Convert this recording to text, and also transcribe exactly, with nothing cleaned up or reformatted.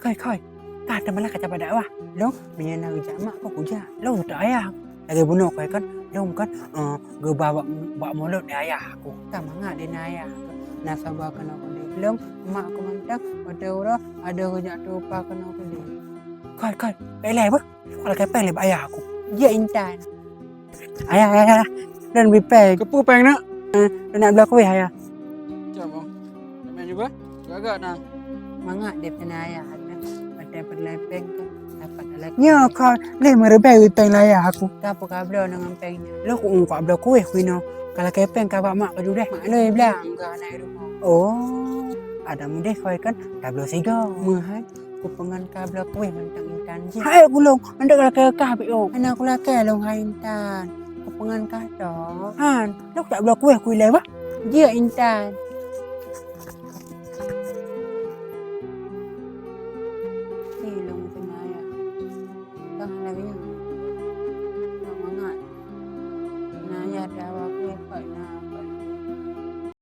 Khôi, khôi. Ka teumalah ka capat dakwah. Long, meunyoe na geujak mak ku kujak. Long, utak ayah. Lagèe bunoe khôi kan, long kan, eh, geuba bak, bak mulod di ayah aku. Ka mangat di na ayah aku. Na saboh keunoe keudéh. Long, mak ku mantong, watèe uroe, adoe geujak tupa keunoe keudéh. Khôi, khôi. Bèk lé beuh. Kalau kepeng lé bak ayah aku. Jeuet intan. Ayah, ayah, ayah. Lôn bri pèng. Keupeue pèng, nak? Eh, lôn nak bloe kueh, ayah. Macam apa? Nak main juga? Agak-agak, nah. Mangat deh peunan ayah, nah. Watèe peureulèe pèng kan, dapat lagi. Nyoe ka lhèe meuribèe pèng lé ayah aku. Ka peue ka bloe ngon pèng nyan? Lôn ku, ku bloe kueh ku inoe. Kalau kepeng ka bak mak padum deh. Mak lôn blang ka na di rumoh. Oh, ada mudeh khôi kan, tabloe sigoe. Meuhai. Kupeungon ka bloe kueh mantong intan jih. Hai gulong, mandum lakèe kah, Bik, oh. Hana kulakèe lôn hai intan. Kupeungon ka toh. Han, lôn jak bloe kueh ku ilèe bah. Jeuet intan. Ih, lôn